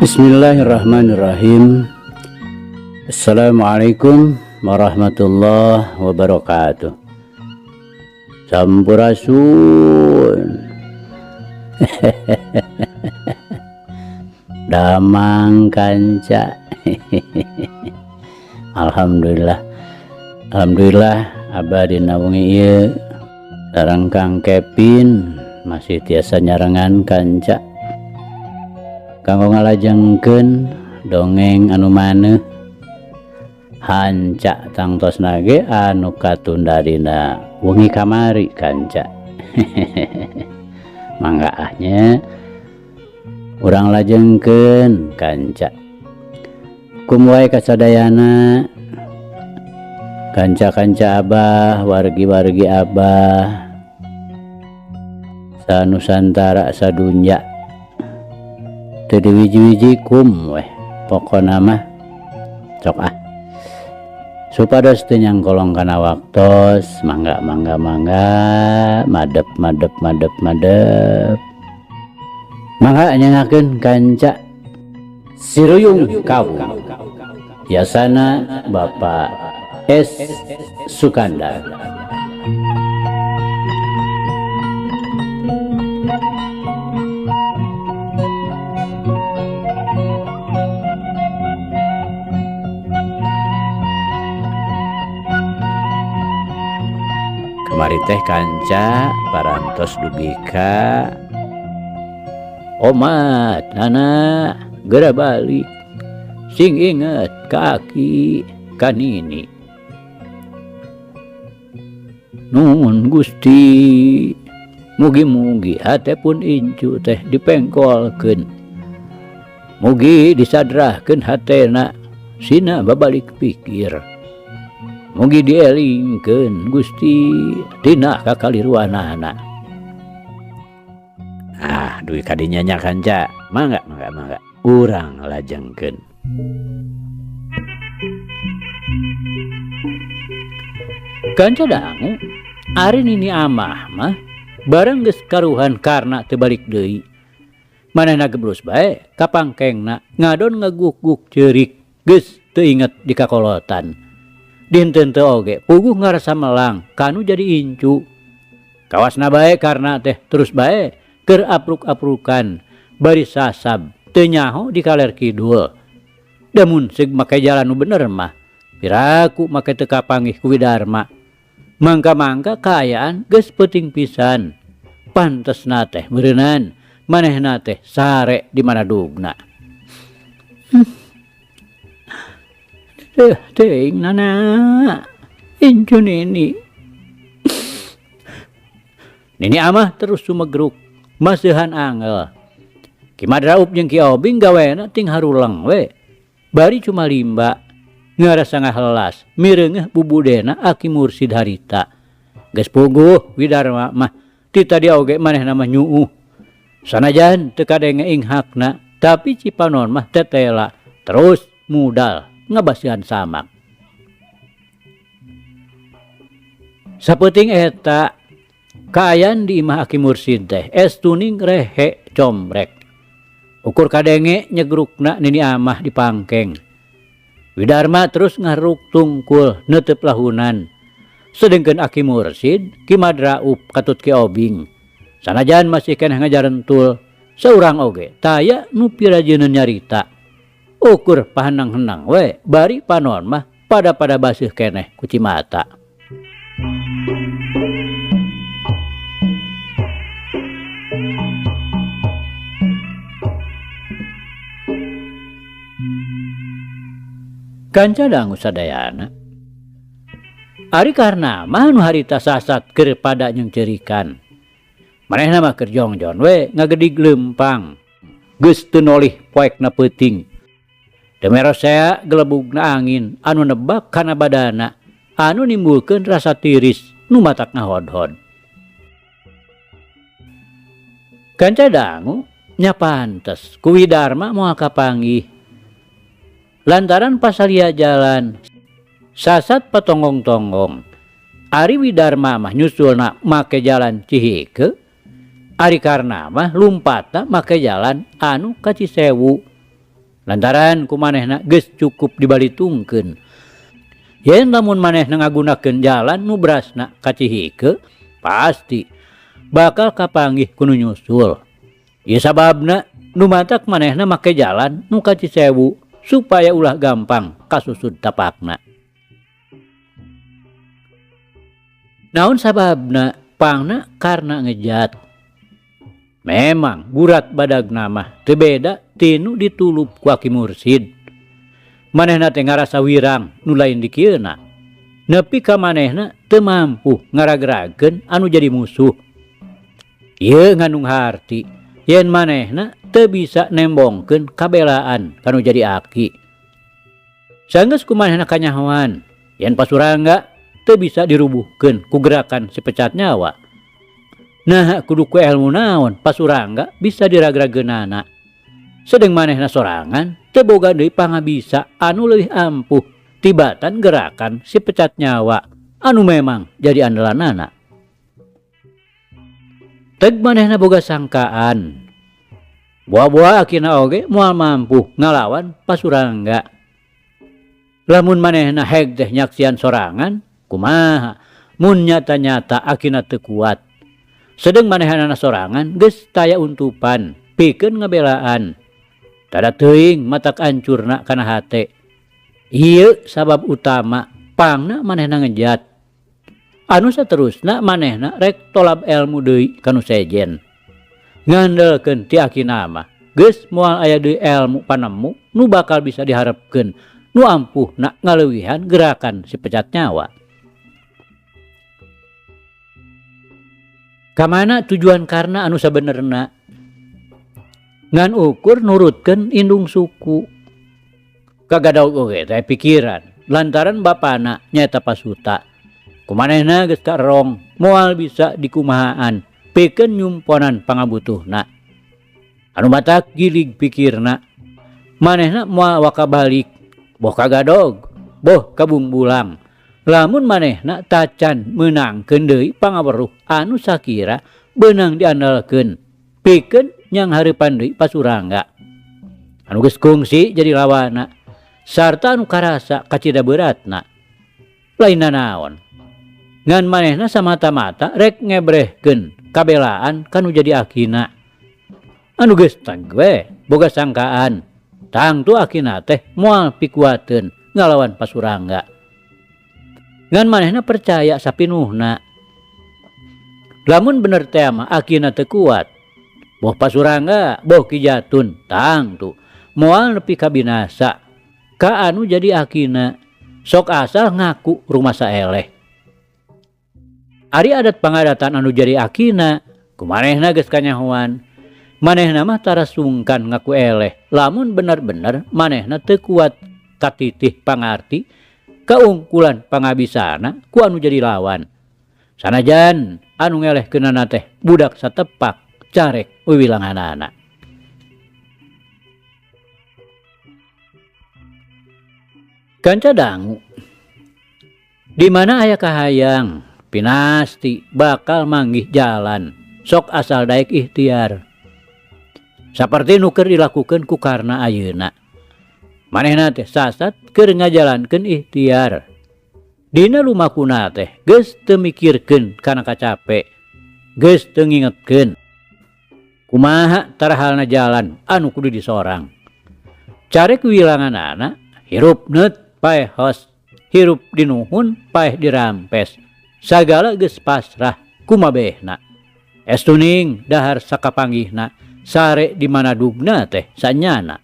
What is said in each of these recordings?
Bismillahirrahmanirrahim. Assalamualaikum warahmatullahi wabarakatuh. Sampurasun. Damang kanca. Alhamdulillah. Alhamdulillah abah dina wengi ieu sareng Kang Kevin masih tiasa nyarengan kanca. Kanggo ngalajengkeun dongeng anu maneuh hanca tangtosna ge anu katunda dina wengi kamari kanca. Mangga ah nya urang lajengkeun kanca. Kum wae kasadayana kanca-kanca abah, wargi-wargi abah sanusantara sadunya teu diwiji-wiji kum weh pokona mah cok ah supados teu nyangkolong kana waktos mangga mangga mangga madep madep madep madep mangga nyengakeun kanca Siruyung Kawung yasana Bapak S Sukandar. Kamari teh kanca parantos dugi ka omat nana geura balik sing inget ka aki ka nini. Nuhun Gusti, mugi-mugi hate pun incu teh dipengkolkeun, mugi disadrahkeun hatena sina babalik pikir, mugi dielingkeun Gusti tina kakaliruanana. Ah, dugi kadinya nya kanca, mangga mangga mangga urang lajengkeun. Kanca dangu ari nini amah mah bareng geus karuhan karna teu balik deui. Manehna gebrus bae kapangkengna ngadon ngaguk-guk ceurik geus teu inget di kakolotan. Dinten teu oge puguh ngarasa melang kanu jadi incu. Kawasna bae karna teh terus bae keur apruk-aprukan bari sasab teu nyaho di kaler kidul. Damun seug make jalan nu bener mah piraku make teu kapanggih ku Widarma. Mangka-mangka kaayaan geus peuting pisan. Pantesna teh meureunan manehna teh sare di manadugna. Teuh teuing nana incu nini. Nini amah terus sumegruk maseuhan angel. Ki Madraup jeung Ki Obing gawena ting haruleng we. Bari cuma limba ngarasa ngahelas mireungeuh bubudena Aki Mursid harita. Geus puguh Widarma mah ti tadi oge manehna mah nyuuh. Sanajan teu kadenge inghakna tapi cipanon mah tetela terus mudal ngabasihan samak. Sapeuting eta kaayaan di imah Aki Mursid teh es tuning rehe combrek. Ukur kadenge nyegrukna nini amah di pangkeng. Widarma terus ngaruk tungkul neuteup lahunan. Sedengkeun Aki Mursid, Ki Madraup katut Ki Obing. Sanajan masih keneh ngajarentul, saurang oge taya nu pirajeuneun nyarita. Ukur pahenang-henang we, bari panon mah pada-pada baseuh keneh ku cimata. Kanca dangu sadayana. Ari karna mah nu harita sasat keur pada nyengcerikan. Manehna mah keur jongjon we ngagedig leumpang. Geus teu nolih poekna peuting. Teu merosea gelebugna angin anu nebak kana badana anu nimbulkeun rasa tiris nu matak ngahodhod. Kanca dangu nya pantes ku Widarma moal kapanggih. Lantaran pasalia jalan sasat patonggong-tonggong. Ari Widarma mah nyusulna make jalan Cihike, ari Karna mah lumpatna make jalan anu ka Cisewu. Lantaran ku manehna geus cukup dibalitungkeun. Yen lamun manehna ngagunakeun jalan nu berasna ka Cihike, pasti bakal kapanggih ku nu nyusul. Ieu sababna nu matak manehna make jalan nu ka Cisewu supaya ulah gampang kasusud tapakna. Naon sababna? Pangna karna ngejat. Memang gurat badagna mah teu beda tinu ditulup ku Aki Mursid. Manehna teh ngarasa wirang nu lain dikieuna. Nepi ka manehna teu mampu ngaragrageun anu jadi musuh. Ieu ngandung harti yen manehna teu bisa nembongkeun kabelaan kanu jadi aki. Sanggeus ku manehna kanyahoan yen Pasurangga teu bisa dirubuhkeun ku gerakan si pecat nyawa. Nah, kudu ku ilmu naon Pasurangga bisa diragrageunana. Sedeng manehna sorangan teu boga deui pangabisa anu leuwih ampuh tibatan gerakan si pecat nyawa anu memang jadi andalanana. Teg manehna boga sangkaan. Boa-boa akina oge moal mampu ngalawan Pasurangga. Lamun manehna heg teh nyaksian sorangan, kumaha mun nyata-nyata akina teu kuat. Sedeng manehanana sorangan geus taya untupan pikeun ngabelaan. Tada teuing matak ancurna kana hate. Ieu sabab utama pangna manehna ngejat. Anu saterusna manehna rek tolab elmu deui kanu sejen. Ngandelkeun ti akina mah geus moal aya deui elmu panemu nu bakal bisa diharepkeun nu ampuhna ngaleuwihan gerakan si pecat nyawa. Kamana tujuan Karna anu sabenerna? Ngan ukur nurutkeun indung suku. Kagadaug oge teh pikiran lantaran bapana nyaeta Pasuta. Kumanehna geus karong moal bisa dikumahaan pikeun nyumponan pangabutuhna. Anu matak gilig pikirna manehna moal waka balik boh kagadog boh kabungbulang. Lamun manehna tacan meunangkeun deui pangaweruh anu sakira beunang diandalkeun pikeun nyang hareupan deui Pasurangga. Anu geus kungsi jadi lawana sarta anu karasa kacida beuratna. Lain nanaon ngan manehna samata-mata rek ngebrehkeun kabelaan kanu jadi akina. Anu geus tag we boga sangkaan tangtu akina teh moal pikuateun ngalawan Pasurangga. Ngan manehna percaya sapinuhna. Lamun bener teh mah akina teu kuat. Boh Pasurangga, boh Ki Jatun, tangtu moal nepi ka binasa. Ka anu jadi akina sok asal ngaku rumasa eleh. Ari adat pangadatan anu jadi akina, kumanehna geus kanyahoan. Manehna mah tara sungkan ngaku eleh. Lamun bener-bener manehna teu kuat katitih pangarti kaungkulan pangabisana ku anu jadi lawan. Sanajan anu ngelehkeunana teh budak satepak carek wiwilanganana. Kanca dangu di mana aya kahayang pinasti bakal manggih jalan sok asal daek ikhtiar. Saperti nu keur dilakukeun ku Karna ayeuna. Manehna teh sasat keur ngajalankeun ikhtiar. Dina lumakuna teh geus teu mikirkeun kana kacape, geus teu ngingetkeun kumaha tarahalna jalan anu kudu disorang. Carek wilanganana hirup neut paeh hos, hirup dinuhun paeh dirampes. Sagala geus pasrah kumabehna. Estuning dahar sakapanggihna, sare di mana dugna teh sanyana.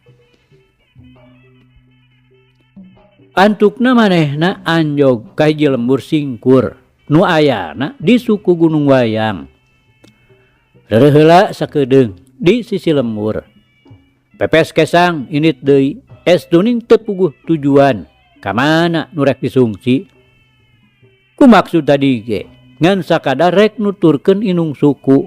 Antukna manehna anjog ka hiji lembur singkur nu ayana di suku Gunung Wayang. Reureuh heula sakedeung di sisi lembur. Pepes kesang indit deui, estuning teu puguh tujuan ka mana nu rek disungsi. Ku maksud tadi ge ngan sakadar rek nuturkeun indung suku.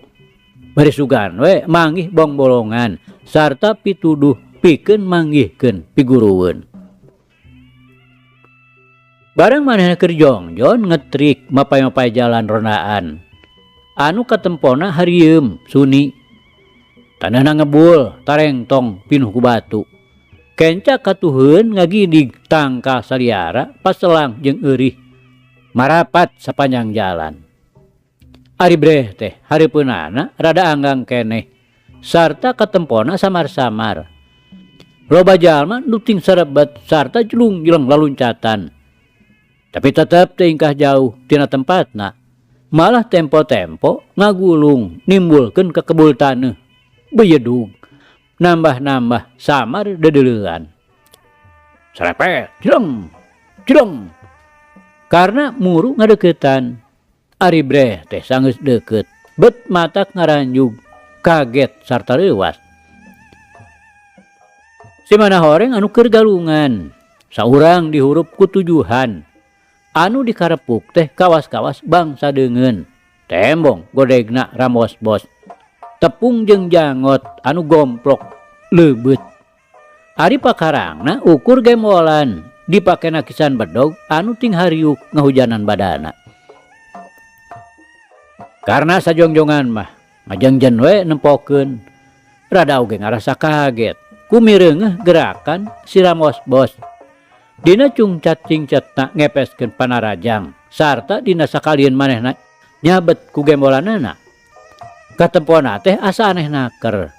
Bari sugan we manggih bongbolongan sarta pituduh pikeun manggihkeun pigurueun. Barang manehna keur jongjon ngetrik mapay-mapay jalan rondaan. Anu katempona harieum suni. Tanahna ngebul tarengtong pinuh ku batu. Kenca katuheun ngagidig tangkal saliara paselang jeung eurih marapat sapanjang jalan. Ari Breh teh hareupeunana rada anggang keneh sarta katempona samar-samar. Loba jalma nu ting sarebet sarta jelung-jeleng laluncatan. Tapi tetep teu ingkah jauh tina tempatna. Malah tempo-tempo ngagulung nimbulkeun kekebul taneuh beyedug. Nambah-nambah samar dedeleuan. Serepet, jeleng, jeleng. Karena muru ngadeukeutan. Ari Breh teh sanggeus deukeut, bet matak ngaranjug, kaget sarta reuwas. Si Manahoreng anu keur galungan, saurang dihurup ku tujuhan. Anu dikarepuk teh kawas-kawas bangsa deungeun. Tembong godegna ramos bos. Tepung jeung jangot anu gomplok leubeut. Ari pakarangna ukur gembolan dipake nakisan bedog anu ting hariuk ngahujanan badana. Karena sajongjongan mah ngajengjen we nempokeun. Rada oge ngarasa kaget ku mireungeuh gerakan si Ramos Bos. Dina cungcat cingcatna ngepeskeun panarajang sarta dina sakalieun manehna nyabet ku gembolanana. Katempona teh asa aneh naker.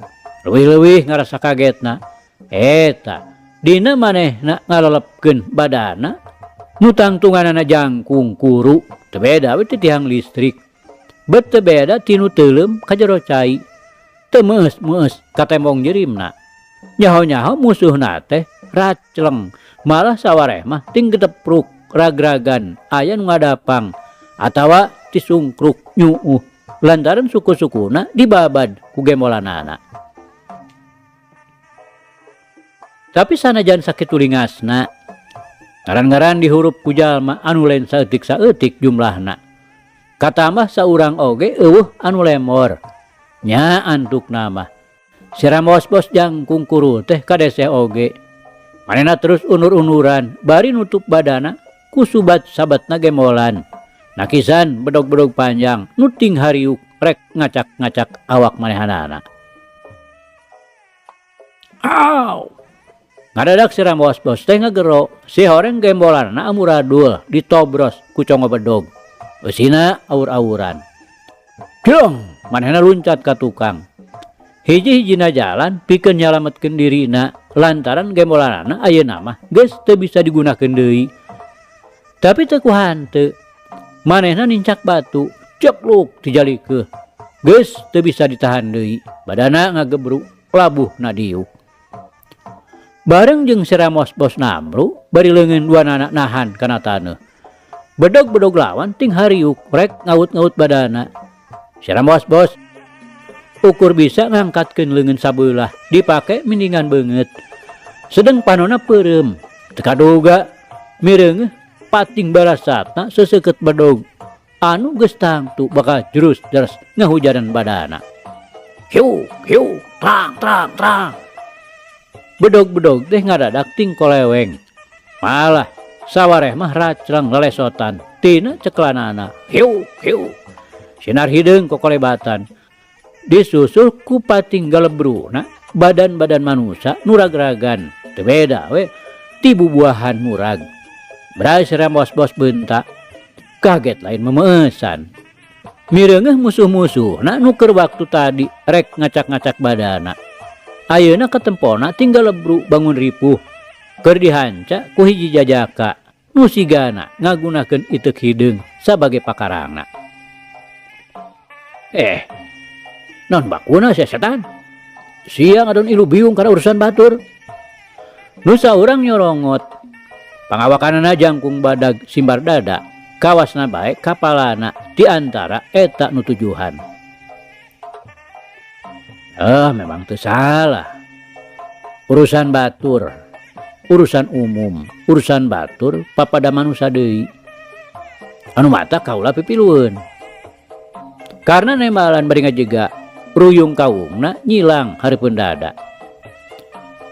Leuwih-leuwih ngarasa kagetna. Eta dina manehna ngalelepkeun badana nu tangtunganana jangkung kuru teu beda we ti tiang listrik. Bet teu beda ti nu teuleum ka jero cai. Teu meueus-meueus ka tembong jirimna. Nyaho-nyaho musuhna teh racleng malah sawareh mah ting gedepruk ragragan aya nu ngadapang atawa tisungkruk nyuuh lantaran suku-sukuna dibabad ku gembolanana. Tapi sanajan sakitu lingasna, ngaran-ngaran dihurup ku jalma anu lain saeutik-saeutik jumlahna. Katambah saurang oge eueuh anu lemor. Nya antukna mah. Si Ramos-bos jangkung kuru teh kadeseh oge. Manehna terus unur-unuran bari nutup badana ku subat sabatna gembolan. Nakisan bedog-bedog panjang nuting hariuk rek ngacak-ngacak awak manehanana. Au! Ngadadak si Ramos-bos teh ngagero, si horeng gembolanna amuradul ditobros ku congo bedog. Eusina aur-auran. Jong, manehna luncat ka tukang. Hiji-hijina jalan pikeun nyalametkeun dirina lantaran gembolanana ayeuna mah geus teu bisa digunakeun deui. Tapi teu ku hanteu. Manehna nincak batu, cepluk tijalikeuh. Geus teu bisa ditahan deui, badana ngagebruk labuhna diuk. Bareng jeung si Ramos bos namru, bari leungeun dua nana nahan kana taneuh. Bedog-bedog lawan ting hariuk rek ngaut-ngaut badana. Si Ramos bos ukur bisa ngangkatkeun leungeun sabeulah dipake mindingan beungeut. Sedeng panona peureum, teu kaduga mireungeuh pating barasatna seseukeut bedog anu geus tangtu bakal jurus deres ngahujanan badana. Hiu hiu trang trang trang. Bedog-bedog teh ngadadak ting koleweng. Malah sawareh mah racrang lelesotan tina ceklanana. Hiu hiu. Sinar hideung kokolebatan. Disusul ku pating galebruna badan-badan manusia nu ragragan. Teu beda we ti bubuahan murag. Bray serem bos-bos bentak. Kaget lain memesan. Mireungeuh musuh-musuhna nu keur waktu tadi rek ngacak-ngacak badana. Ayeuna katempona tinggal lebru bangun ripuh. Keur dihanca ku hiji jajaka nu sigana ngagunakeun iteuk hideung sabagai pakarangna. Non bakuna sia setan. Sia ngadon ilu biung kana urusan batur. Nu saurang nyorongot. Pangawakanana jangkung badag simbar dada. Kawasna bae kapalana di antara eta nu tujuhan. Memang teu salah. Urusan batur, urusan umum, urusan batur papada manusa deui. Anu mata kaula pipilueun. Karena nembalan bari ngajega, ruyung kaungna nyilang hareupeun dada.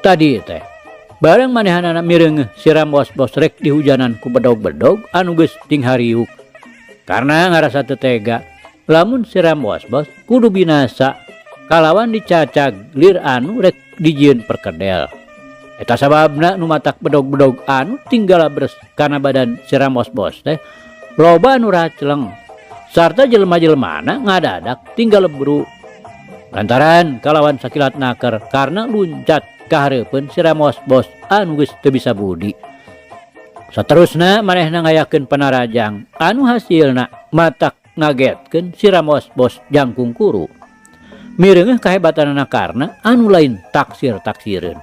Tadi teh bareng manehanana mireungeuh si Rambos-bos rek dihujanan ku bedog-bedog anu geus ting hariuk. Karena ngarasa teu tega, lamun si Rambos-bos kudu binasa kalawan dicacag lir anu rek dijieun perkedel. Eta sababna nu matak bedog-bedog anu tinggal bres kana badan si Ramos Bos teh loba anu racleng sarta jelema-jelemana ngadadak tinggal lebru lantaran kalawan sakilat naker karena luncat ka hareupeun si Ramos Bos anu geus teu bisa budi. Saterusna manehna ngayakeun panarajang anu hasilna matak ngagetkeun si Ramos Bos jangkung kuru. Mireungeuh kahebatanana Karna anu lain taksir-taksireun.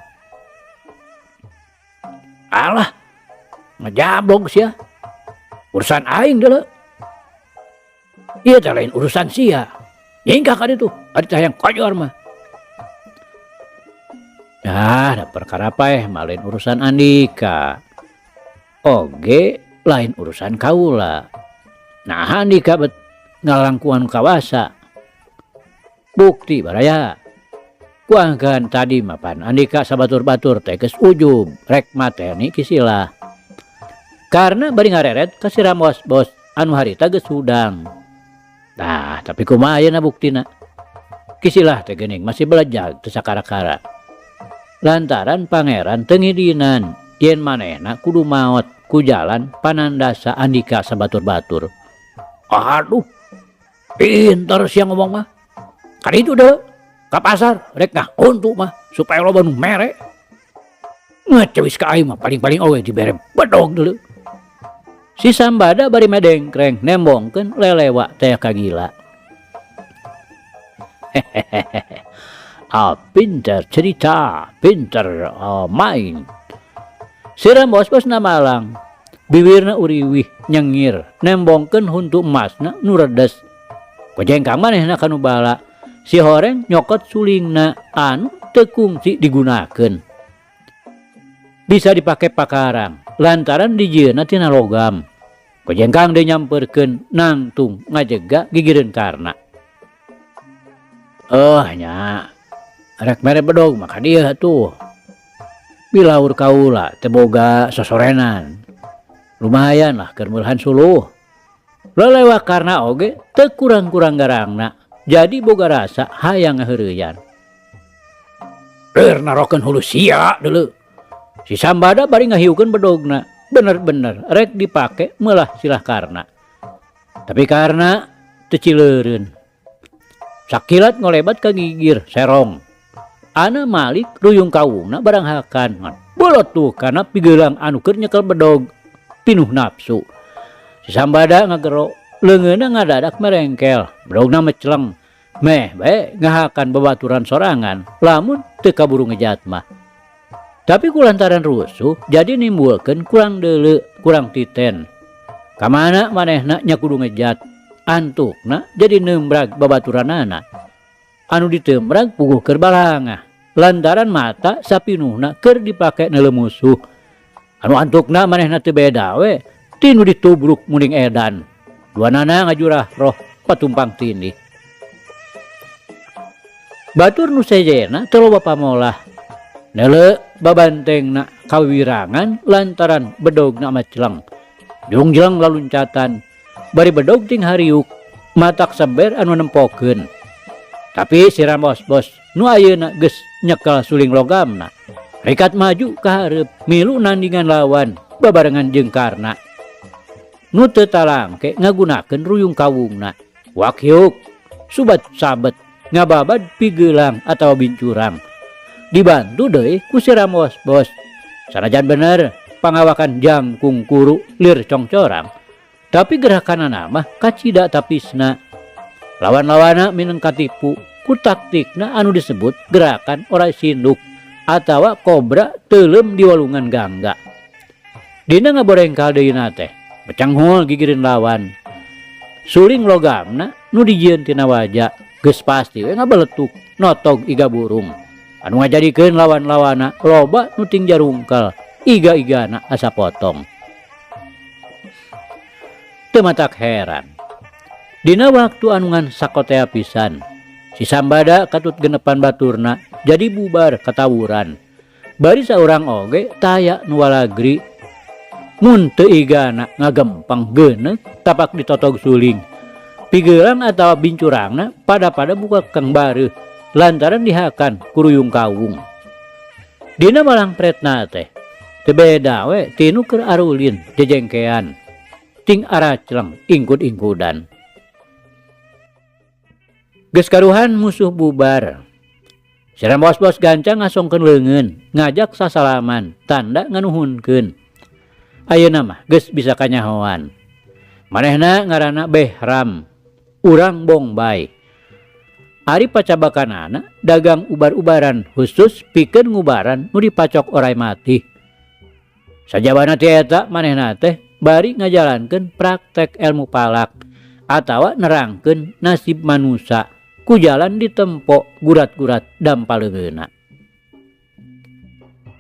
Alah, ngejablog sia. Urusan aing deuleu. Ieu teh lain urusan sia. Nyingkah ka ditu, ari teh hayang kojor mah. Dah, da perkara paeh mah lain urusan Andika. Oge lain urusan kaula. Nah, Andika bet ngalangkuan kawasa. Bukti baraya. Kuangkan tadi mapan Andika sabatur-batur teh geus ujub rek mateni Ki Silah. Karena bari ngareret ka si Ramos Bos anu harita geus hudang. Tah, tapi kumaha ayeuna buktina? Ki Silah teh geuning masih belejag teu sakara-kara. Lantaran pangeran teu ngidinan yen manehna kudu maot ku jalan panandasa Andika sabatur-batur. Aduh, pinter sia ngomong mah. Kan itu deuleu ka pasar rek ngahuntu mah supaya loba nu mere. Ngecewis ka aing mah paling-paling oge dibere bedog deuleu. Si Sambada bari medengkreng nembongkeun lelewa teh kagila. Hehehe. Ah, pinter cerita, pinter main. Si Rambos bos namalang. Biwirna uriwih nyengir nembongkeun huntu emasna nu redes. Kojengkang manehna kanu bala. Si horeng nyokot sulingna anu teu kungsi digunakeun. Bisa dipake pakarang lantaran dijieunna tina logam. Kojengkang deui nyamperkeun nangtung ngajega gigireun Karna. Oh nya, rek mere bedog mah ka dieu atuh. Bilaur kaula teu boga sosorenan. Lumayan lah keur meulahan suluh. Lelewa Karna oge teu kurang-kurang garangna. Jadi boga rasa hayang ngaheureuyan. Leur narokeun hulu sia deuleu. Si Sambada bari ngahiukeun bedogna. Bener-bener rek dipake meulah silah Karna. Tapi Karna teu cileureun. Sakilat ngolebat ka gigir serong. Ana malik ruyung kawungna barang hakan. Bolot tuh kana pigelang anu keur nyekel bedog pinuh nafsu. Si Sambada ngagero leungeunna ngadadak merengkel, bedogna meceleng. Meh bae ngahakan babaturan sorangan lamun teu kaburu ngejat mah. Tapi kulantaran rusuh jadi nimbulkeun kurang deuleu, kurang titen. Kamana manehna nya kudu ngejat, antukna jadi neumbrag babaturanana. Anu diteumbrag puguh keur balangah, lantaran mata sapinuhna keur dipake neuleu musuh. Anu antukna manehna teu beda we, tinu ditubruk muning edan. Duanana ngajurah roh patumpang tindih. Batur nu sejenna teu loba pamolah. Neuleu babantengna kawirangan lantaran bedogna maceleng. Jungjleng laluncatan, bari bedog ting hariuk, matak seber anu nempokeun. Tapi si Ramos Bos nu ayeuna geus nyekel suling logamna. Rikat maju ka hareup milu nandingan lawan babarengan jeung Karna. Nu teu talangke ngagunakeun ruyung kawungna. Wakyuk, subat sabet, ngababad pigelang atawa bincurang. Dibantu deui ku si Ramos Bos. Sanajan bener pangawakan jangkung kuru lir congcorang. Tapi gerakanana mah kacida tapisna. Lawan-lawana mineng katipu ku taktikna anu disebut gerakan orai sinduk atawa kobra teuleum di walungan gangga. Dina ngaborengkal deui teh, mecenghul gigireun lawan. Suling logamna nu dijieun tina waja geus pasti we ngabeletuk notog iga burung. Anu ngajadikeun lawan-lawana loba nu ting jarungkel, iga-igana asa potong. Teu matak heran. Dina waktu anu ngan sakotea pisan, si Sambada katut genepan baturna jadi bubar katawuran. Bari saurang oge taya nu walagri. Mun teu igana ngagempeng geuneuk tapak ditotog suling. Pigelang atawa bincurangna pada-pada buka kang bareuh lantaran dihakan ku ruyung kawung. Dina malangpretna teh teu beda we tinu keur arulin jejengkean ting aracleng ingkud-ingkudan. Geus karuhan musuh bubar. Serem bos-bos gancang ngasongkeun leungeun, ngajak sasalaman, tanda nganuhunkeun. Ayeuna mah geus bisa kanyahoan. Manehna ngaranna Behram, urang Bongbay. Ari pacabakanana dagang ubar-ubaran khusus pikeun ngubaran nu dipacok oray mati. Sajabana ti eta manehna teh bari ngajalankeun praktek ilmu palak atawa nerangkeun nasib manusa ku jalan ditempo gurat-gurat dampaleungeunna.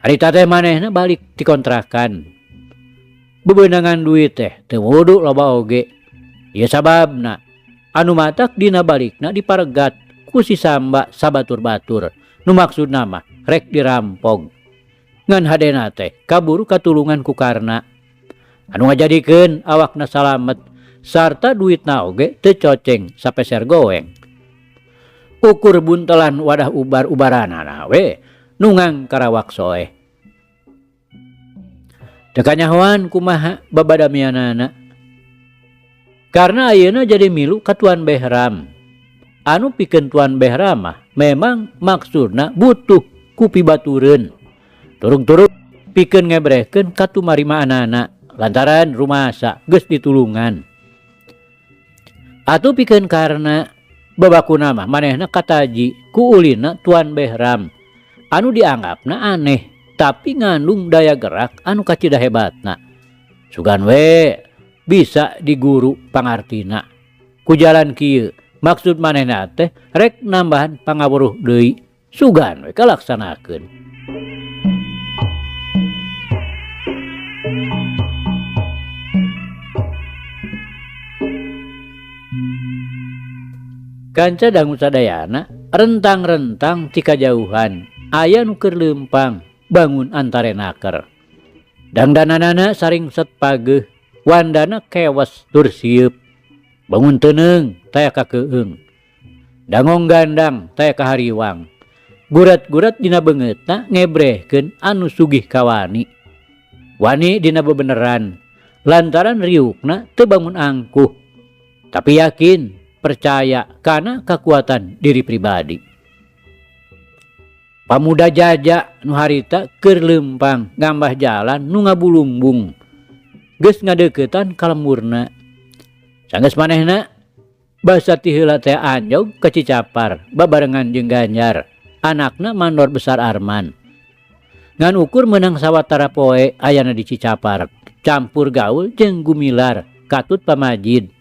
Harita teh manehna balik ti kontrakan. Bebenangan duit teh teu wudu loba oge. Ieu sababna anu matak dina balikna diparegat ku si Samba sabatur-batur nu maksudna mah rek dirampog. Ngan hadena teh kaburu katulungan ku Karna anu ngajadikeun awakna salamet sarta duitna oge teu coceng sapeser goeng. Ukur buntelan wadah ubar-ubaranana we nu ngangkarawak soeh. Teu kanyahoan kumaha babadamianana. Karena ayeuna jadi milu ka Tuan Behram. Anu pikeun Tuan Behram mah memang maksudna butuh ku pibatureun. Turung-turung pikeun ngebrehkeun katumarimaanana lantaran rumasa geus ditulungan. Atuh pikeun Karna babakuna mah manehna kataji ku ulina Tuan Behram anu dianggapna aneh tapi ngandung daya gerak anu kacida hebatna. Sugan we bisa diguru pangartina. Ku jalan kieu maksud manehna teh rek nambahan pangaweruh deui sugan we kalaksanakeun. Kanca dangu sadayana rentang-rentang ti kajauhan aya nu keur leumpang bangun antarenaker. Dangdananana saringset pageuh, wandana kewes tur sieup. Bangun teuneung taya kakeung. Dangong gandang taya kahariwang. Gurat-gurat dina beungeutna ngebrehkeun anu sugih kawani. Wani dina bebeneran lantaran riukna teu bangun angkuh. Tapi yakin percaya kana kekuatan diri pribadi. Pamuda jaja nu harita keur leumpang ngambah jalan nu ngabulumbung. Geus ngadeuketan ka lemburna. Sanggeus manehna basa ti heula teh anjog ka Cicapar babarengan jeung Ganjar, anakna mandor besar Arman. Ngan ukur meunang sawatara poe ayana di Cicapar, campur gaul jeung Gumilar katut pamajid.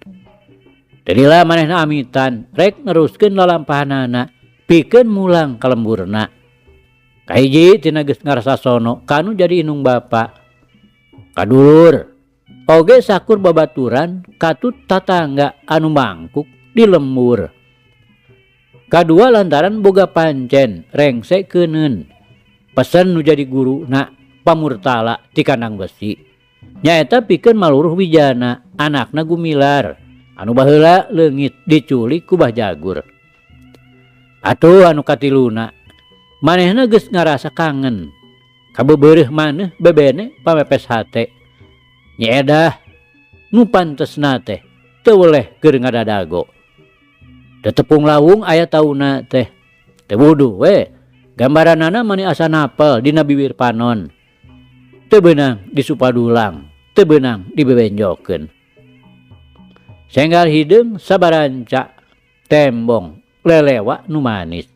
Teu lila manehna amitan rek neruskeun lalampahanana pikeun mulang ka lemburna. Kahiji tina geus ngarasa sono kanu jadi inung bapa. Kadulur oge sakur babaturan katut tatangga anu mangkuk di lembur. Kadua lantaran boga pancen rengse keuneun. Pesen nu jadi guruna pamurtala ti kandang besi. Nyaeta pikeun maluruh wijana anakna Gumilar anu baheula leungit diculik ku Bah Jagur. Atuh anu katiluna manehna geus ngarasa kangen. Kabebereuh maneh bebene pamepes hate. Nyeedah nu pantesna teh teu weleh keur ngadadago. Tetepung lawung aya tauna teh. Teu wuduh we gambaranana mani asa napel dina bibir panon. Teu beunang disupadulang, teu beunang dibebenjokeun. Senggal hideung sabaranca tembong lelewa nu manis.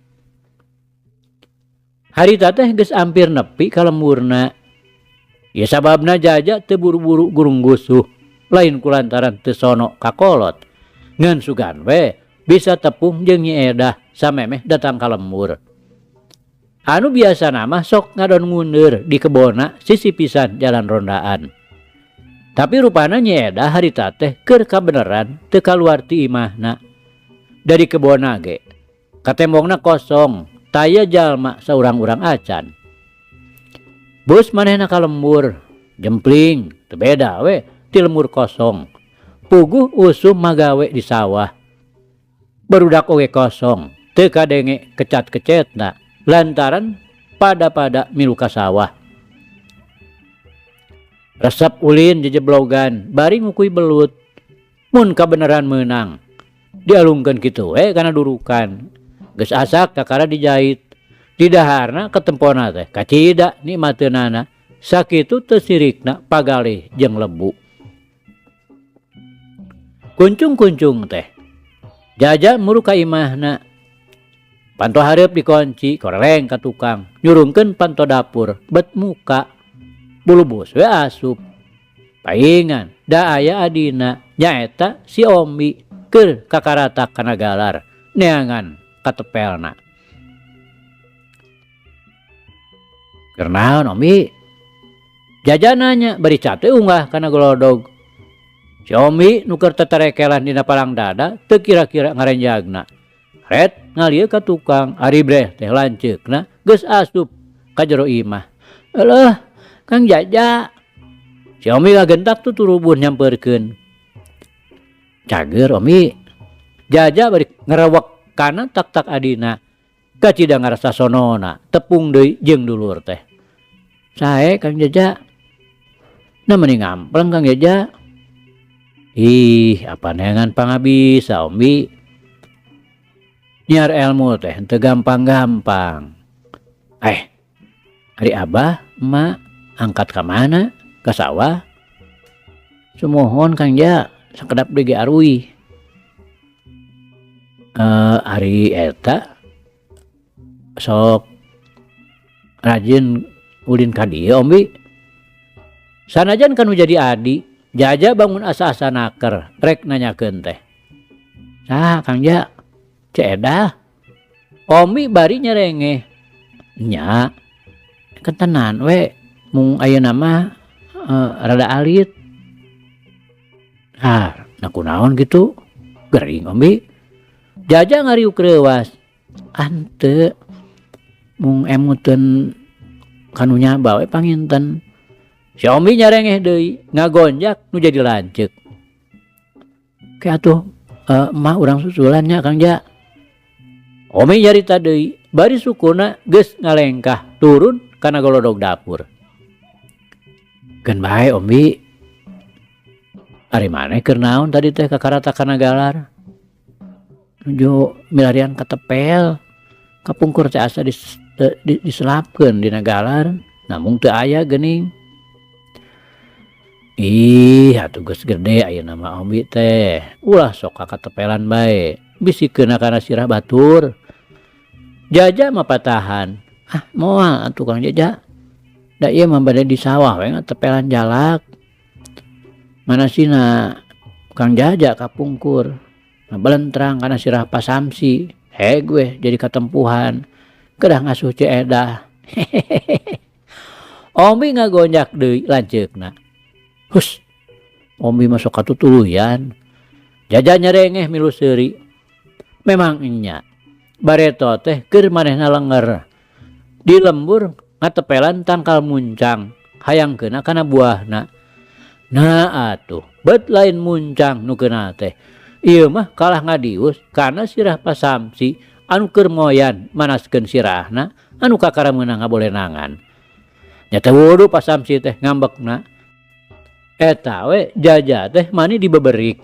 Harita teh geus ampir nepi ka lemburna. Ya sababna jaja teu buru-buru gurung gusuh, lain kulantaran teu sono ka kolot. Ngan sugan we bisa tepung jeung Nyi Edah samemeh datang ka lembur. Anu biasana mah sok ngadon nguneur di kebona sisi pisan jalan rondaan. Tapi rupana Nyi Edah harita teh keur kabeneran teu kaluar ti imahna. Dari kebona ge katembongna kosong, taya jalma saurang-urang acan. Bus manehna ka lembur, jempling, teu beda we ti lembur kosong. Puguh usum magawe di sawah. Barudak oge kosong, teu kadenge kecat-kecetna lantaran pada-pada milu ka sawah. Resep ulin jejeblogan bari ngukui belut. Mun kabeneran meunang dialungkeun kitu we kana durukan. Geus asak kakara dijait. Didaharna ketempona teh kacida nikmateunana sakitu teu sirikna pagalih jeung lebu. Kuncung-kuncung teh Jaja muru ka imahna. Panto hareup dikonci koreleng ka tukang nyurungkeun panto dapur bet muka. Bulubus we asup. Paingan da aya adina nyaeta si Omi keur kakaratak kana galar neangan katepelna. Keur naon Omi? Jaja nanya bari cate unggah kana golodog. Si Omi nu keur teterekelan dina palang dada teu kira-kira ngarenjagna. Ret ngalieu ka tukang ari breh teh lanceukna geus asup ka jero imah. Eleuh Kang Jaja. Si Omi ngagentak tuturubuh nyampeurkeun. Cager Omi. Jaja bari ngerewek kana tak-tak adina. Kacida ngarasa sonona tepung deui jeung dulur teh. Sae Kang Jaja. Nah meni ngampleng Kang Jaja. Ih, apa neangan pangabisa Omi. Nyiar ilmu teh henteu gampang-gampang. Ari abah, emak angkat ka mana? Ka sawah? Sumuhun Kang Ja, sakedap deui ge aruih. Ari eta sok rajin ulin ka dieu Omi. Sanajan kanu jadi adi, Jaja bangun asa-asa naker rek nanyakeun teh. Saha Kang Ja? Ceu Edah. Omi bari nyerengeh. Nya, ketenan we mung ayeuna mah rada alit. Ah, nah kunaon gitu? Gering Omi. Jaja ngariuk reuwas. Henteu. Mung emuteun kanu nyaba we panginten. Si Omi nyarengeh deui, ngagonjak nu jadi lanceuk. Ke atuh mah urang susulan nya Kang Ja. Omi nyarita deui, bari sukuna geus ngalengkah turun kana golodog dapur. Keun bae Omi. Ari maneh keur naon tadi teh kakarata kana galar? Nuju milarian katepel. Kapungkur teh asa diselapkeun dina galar, namung teu aya geuning. Ih, atuh geus gede ayeuna mah Omi teh. Ulah sok kakatepelan bae, bisi keuna kana sirah batur. Jaja mah patahan. Ah, moal atuh Kang Jaja. Da ieu mah bade di sawah we ngatepelan jalak. Manasina Kang Jaja kapungkur. Ngabelentrang kana sirah Pak Samsi. Heg weh jadi katempuhan. Kedah ngasuh Ceu Edah. Omi ngagonjak deui lanceukna. Hus, Omi mah sok katutuluyan. Jaja nyerengeh milu seuri. Memang enya, bareto teh keur manehna lenger. Di lembur ngatepelan tangkal muncang, hayang keuna kana buahna. Nah atuh, bet lain muncang nu keuna teh. Ieu mah kalah ngadius kana sirah Pak Samsi anu keur moyan manaskeun sirahna anu kakara meunang ngabolenangan. Nya teh wudu Pak Samsi teh ngambekna. Eta we Jaja teh mani dibeberik.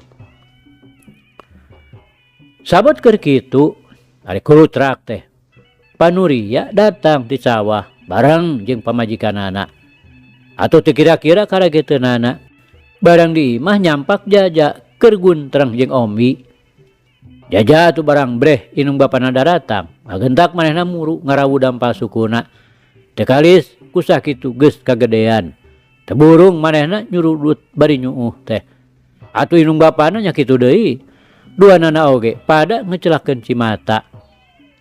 Sabot keur kitu ari kulutrak teh. Panuria datang ti sawah bareng jeung pamajikanana. Atuh teu kira-kira karageteunana. Barang di imah nyampak Jaja keur guntreng jeung Omi. Jaja atuh barang breh inung bapana daratang. Ngagentak manehna muru ngarawu dampal sukuna. Teu kalis kusah kitu geus kagedean. Teburung manehna nyurudut bari nyuuh teh. Atuh inung bapana nya kitu deui. Duanana oge pada ngecelakeun cimata.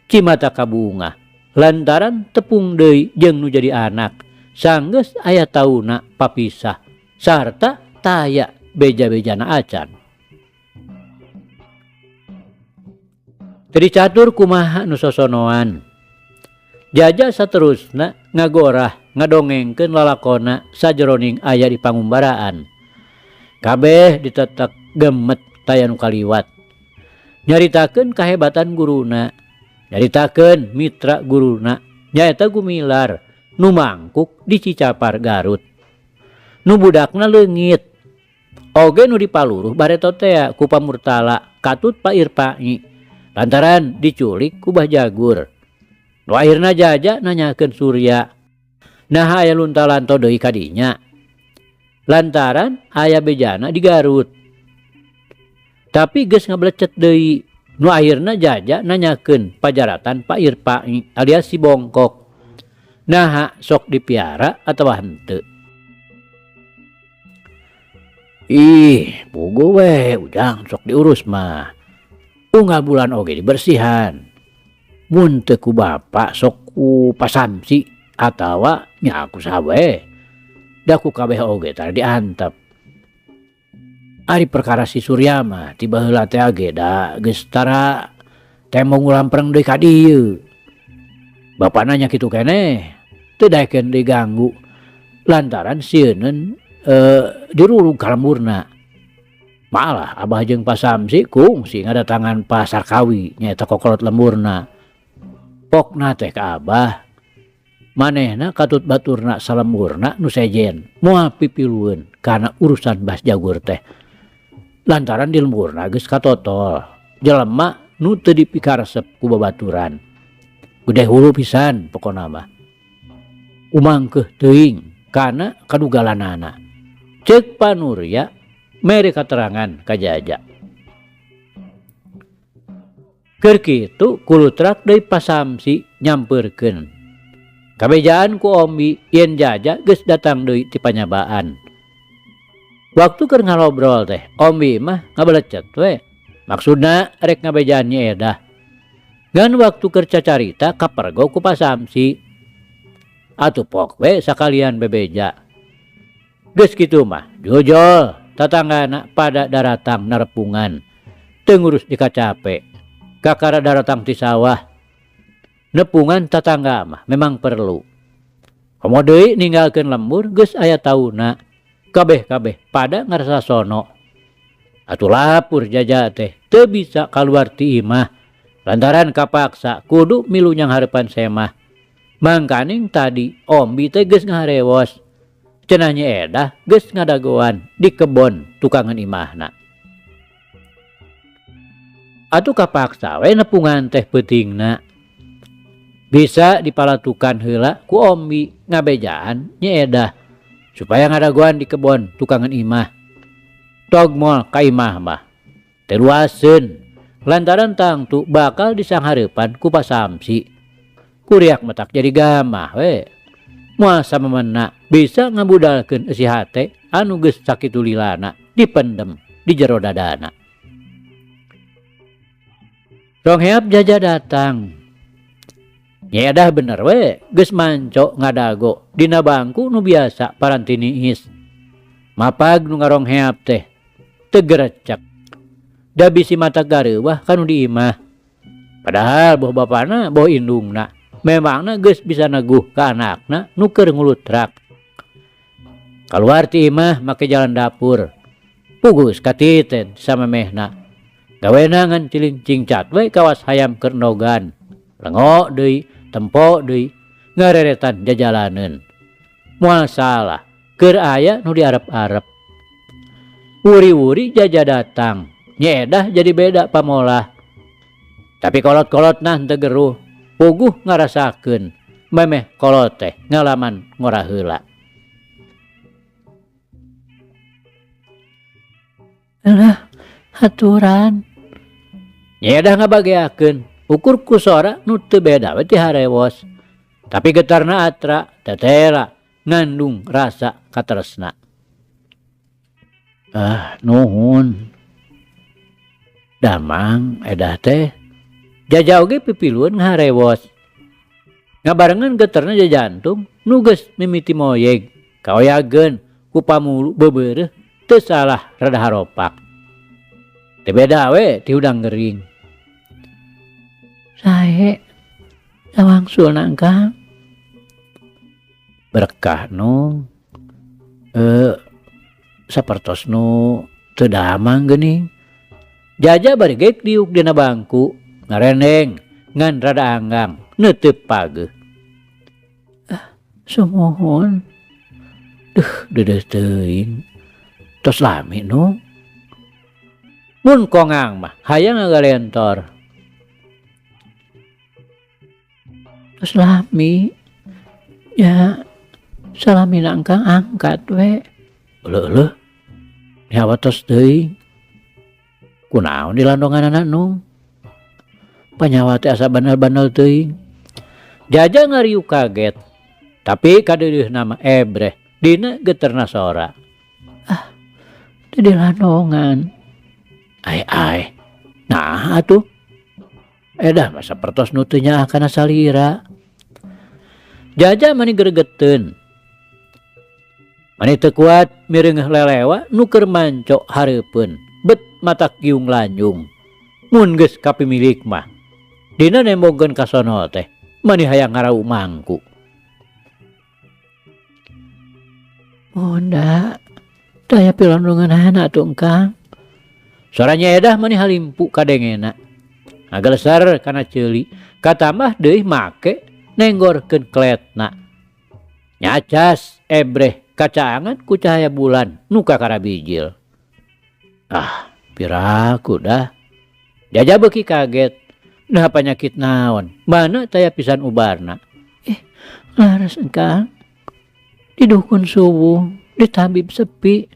Cimata kabungah. Lantaran tepung deui jeung nu jadi anak. Sanggeus aya tauna papisah sarta taya beja-bejana acan. Teu dicatur kumaha nu sosonoan. Jaja saterusna ngagorah ngadongengkeun lalakona sajeroning aya di pangumbaraan. Kabeh ditetek gemet taya nu kaliwat. Nyaritakeun kahebatan guruna, nyaritakeun mitra guruna nyaeta Gumilar nu mangkuk di Cicapar Garut. Nu budakna leungit. Oge nu dipaluruh bareto tea ku Pamurtala katut Pak Irpai lantaran diculik ku Bah Jagur. Nu akhirna Jaja nanyakeun Surya. Naha aya lunta-lanto deui ka dinya. Lantaran aya bejana di Garut. Tapi geus ngablecet deui. Nu akhirna Jaja nanyakeun pajaratan Pak Irpai alias si Bongkok. Naha sok dipiara atawa henteu. Ih, puguh we ujang sok diurus mah. Unggal bulan oge dibersihan. Mun teu ku bapak sok ku Pasamsi atawa nya ku saha we. Da ku kabeh oge tara diantep. Ari perkara si Surya mah ti baheula teh ge da geus tara tembong ngulampreng deui ka dieu. Bapana nya kitu keneh, teu daekeun diganggu lantaran sieuneun dirurug ka lemburna. Malah Abah jeung Pak Samsi kungsi ngadatangan Pak Sarkawi nyaeta kokolot lemburna. Pokna teh ka Abah, manehna katut baturna salemburna nu sejen moal pipilueun kana urusan Bah Jagur teh. Lantaran di lemburna geus katotol jelema nu teu dipikaresep ku babaturan. Gede hulu pisan pokona mah. Umangkeuh teuing kana kadugalanana. Ceuk Panurya mere katerangan ka Jaja. Keur kitu kulutrak deui Pasamsi nyampeurkeun. Kabejaan ku Ombi yen Jaja geus datang deui ti panyabaan. Waktu keur ngalobrol teh Ombi mah ngabelecet we. Maksudna rek ngabejaan Nyi Edah. Ngan waktu keur cacarita kapergo ku Pasamsi. Atuh pok we sakalian bebeja. Geus kitu mah jujol tatanggana pada daratang narepungan. Teu ngurus dikacape. Kakara daratang ti sawah. Nepungan tatangga mah memang perlu. Komo deui ninggalkeun lembur geus aya tauna. Kabeh-kabeh pada ngarasa sono. Atuh lapur Jaja teh teu bisa kaluar ti imah lantaran kapaksa kudu milu nyanghareupan semah. Mangkaning tadi Ombi teh geus ngaharewos. Cenah Nyi Edah geus ngadagoan di kebon tukangan imahna. Atuh kapaksa we nepungan teh peutingna. Bisa dipalatukan heula ku Ombi ngabejaan Nyi Edah supaya ngadagoan di kebon tukangan imah. Tog moal ka imah mah teu luaseun lantaran tangtu bakal disanghareupan ku Pasamsi. Kuriak matak jadi gamah we. Moal samemena bisa ngabudalkeun eusi hate anu geus sakitu lilana dipendem di jero dadana. Rongheap Jaja datang. Nyi Edah bener we geus manco ngadago dina bangku nu biasa paranti niis. Mapag nu ngarongheap teh teu gerecek. Da bisi mata gareuwah ka nu di imah. Padahal boh bapana boh indungna memangna geus bisa neguh ka anakna nu keur ngulutrak. Kaluar ti imah make jalan dapur. Pugus katiten samemehna. Gawena ngan ciling cingcat we kawas hayam keur endogan. Lengo deui, tempo deui, ngareretan jajalaneun. Moal salah, keur aya nu diarep-arep. Wuri-wuri Jaja datang, Nyi Edah jadi beda pamolah. Tapi kolot-kolotna henteu geruh, puguh ngarasakeun memeh kolot teh ngalaman ngora heula. Alah, aturan. Nyi Edah ngabageakeun ukur ku sora nu teu beda we ti harewos. Tapi getarna atra tetela ngandung rasa katresna. Ah, nuhun. Damang Edah teh Jaja oge pipilueun ngaharewos. Ngabarengan geterna jajantung nu geus mimiti moyeg kaoyageun ku pamulu beubeureuh teu salah rada haropak. Teu beda we ti hudang gering. Sae sawangsulna Kang. Berkah nu sapertos nu teu damang geuning. Jaja bari geuk diuk dina bangku ngarendeng ngan rada anggang neuteup pageuh. Sumuhun. Duh, deudeuh teuing. Tos lami nu. Mun kongang mah hayang ngagalentor. Tos lami. Ya, salamina engkang angkat we. Euleuh-euleuh. Nyawa tos teuing. Kunaon dilandonganana nu? Panyawa teh asa bandel-bandel teuing. Jaja ngariuk kaget. Tapi kadeudeuhna mah ebreh dina geterna sora. Ah, teu dilandongan. Ai-ai. Naha atuh? Edah mah sapertos nu teu nyaah kana salira. Jaja mani gregeteun. Mani teu kuat mireungeuh lelewa nu keur manco hareupeun bet matak giung lanjung. Mun geus kapimilik mah dina nembongkeun ka sono teh mani hayang ngarau mangku. Bunda, teu aya pilondongeunana atuh engkang. Sora Nyi Edah mani halimpu kadengena. Ngagelesar kana ceuli, katambah deui make nenggorkeun kletna. Nyacas ebreh kacaangan ku cahaya bulan nu kakara bijil. Ah, piraku dah. Jaja beuki kaget. Nah panyakit naon? Mana taya pisan ubarna? Laras engkang. Di dukun suwung, di tabib sepi.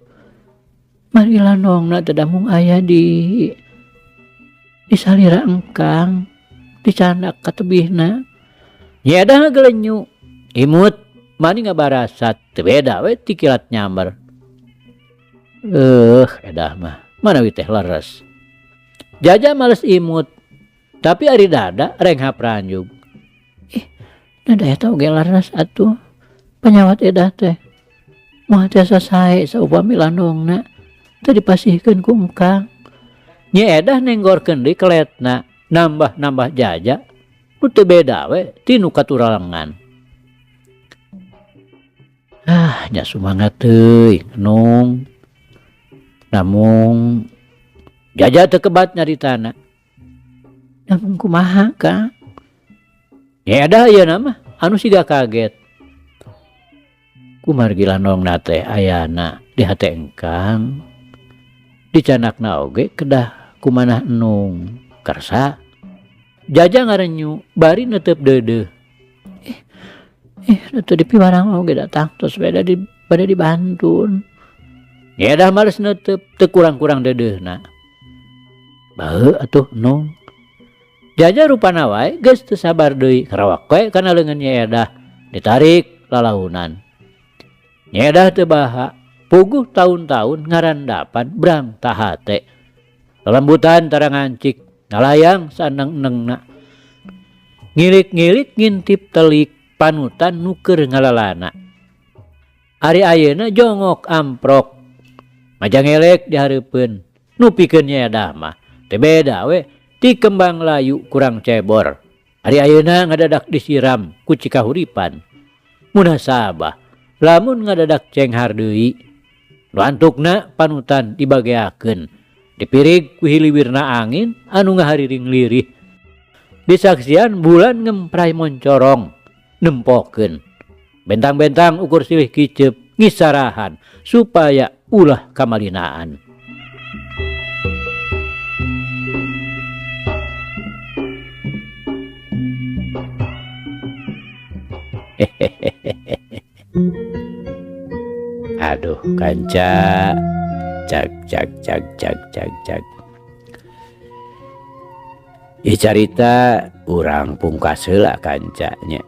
Mari lanongna teh mung aya di salira engkang, dicandak katebihna. Nyi Edah ngagelenyu, imut mani ngabarasat, teu beda we ti kilat nyamber. Edah mah manawi teh leres. Jaja males imut, tapi ari dada renghap ranjug. Ih, nada eta oge leres atuh. Panyawat Edah teh moal tiasa sae saupami landongna teu dipasihkeun ku engkang. Nyi Edah nenggorkeun deui keletna, nambah-nambah jaja nu teu beda we ti nu katuralengan. Ah, nya sumangat teuing nung. Namung jaja teu kebat nyaritana. Namung kumaha Kang? Nyi Edah ayeuna mah anu siga kaget. Kumargi landongna teh ayana di hate engkang. Dicanakna oge kedah kumanah enung kersa. Jaja ngarenyu bari netep deudeuh. Teu dipiwarang oge datang tos beda di bade dibantun. Nyi Edah males netep teu kurang-kurang deudeuhna. Baeu atuh enung. Jaja rupana wae geus teu sabar deui karawak we kana leungeun Nyi Edah ditarik lalaunan. Nyi Edah teu baha, puguh taun-taun ngarandapan brang tahate. Lelembutan tara ngancik, ngalayang saeneng-enengna. Ngilik-ngilik ngintip telik panutan nu keur ngalalana. Ari ayeuna jongok amprok, majangelek di hareupeun, nu pikeun Nyi Edah mah teu beda we ti kembang layu kurang cebor. Ari ayeuna ngadadak disiram ku cikahuripan. Munasabah lamun ngadadak cenghar deui, nu antukna panutan dibageakeun, dipirig ku hiliwirna angin anu ngahariring lirih. Disaksian bulan ngempray moncorong nempokeun. Bentang-bentang ukur silih kiceup ngisarahan supaya ulah kamalinaan. Aduh kanca, cak cak cak cak cak cak. Ieu carita urang pungkas heula kanca nya.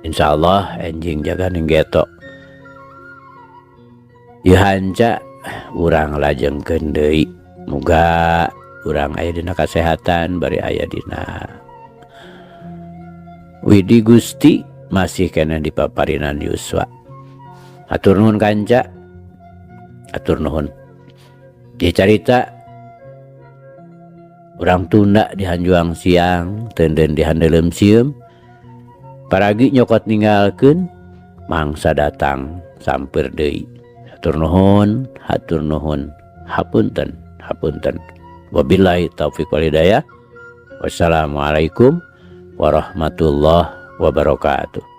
Insyaallah enjing jaga ning geto. Ieu hanca urang lajengkeun deui. Muga urang aya dina kasehatan bari aya dina Widi Gusti masih keneh di paparinan yuswa. Hatur nuhun kanca, hatur nuhun. Ieu carita urang tunda di hanjuang siang, teunden di handeuleum sieum. Paragi nyokot ninggalkeun, mangsa datang sampeur deui. Hatur nuhun, hatur nuhun, hapunten, hapunten. Wabillahi taufik wal hidayah. Wassalamualaikum warahmatullahi Wabarakatuh.